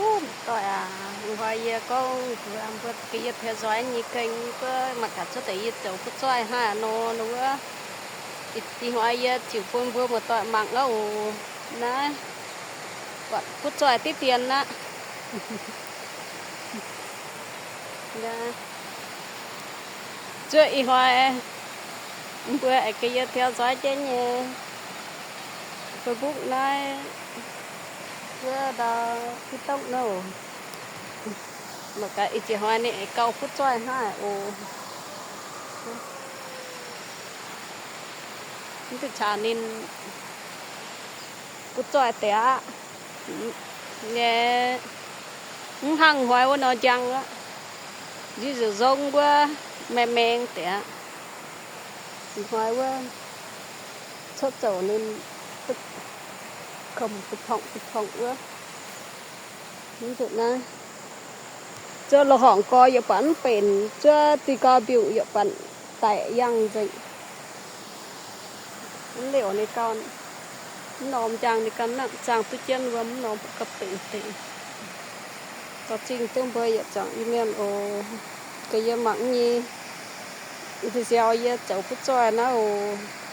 Doic aac, hnoi yie gorngv mbuox mbuo ga'yie piav nzoih nyei gengh mbuo mangc gaax cuotv deix yie zoux butv zoih hnangv haaix nor wuov. Ih hnoi yie ziouc bun mbuo muoz-doic mangc aqv oc. Naaiv, buatc butv zoih diqv dien aqv. Zuov ih hnoi mbuo aengx ga'yie piav nzoih jienv nyei Facebook naaiv, wuov ndau TikTok nor. Mangc gaax ih jiex hnoi ninh aengx gauh butv zoih hnangv haaix oc. Mv duqv caux ninh butv zoih deix aqv. Nyei, mv hnangv hnoi wuov nor njang aqv. Nziex nzong wuov, maeng maeng deix aqv. Ih hnoi wuov cuotv zouc ninh komx duqv porngc duqv porngc wuov. Mv zuqc naaiv, zuov loz-horngc gorx yaac buatc mv benx, zuov diuh gau mbiungc yaac buatc daic yangh nzengc. Mv liouc ninh gauh, mv norm njang ninh gauh nangc zaangh duqv jienv wuom, mv norm gauh benx deix. Dorh zingh duqv mbuo yietc zungv Iu-Mienh oc. Ga'yie mangc nyei, nziaaux yie zoux butv zoih naaiv oc.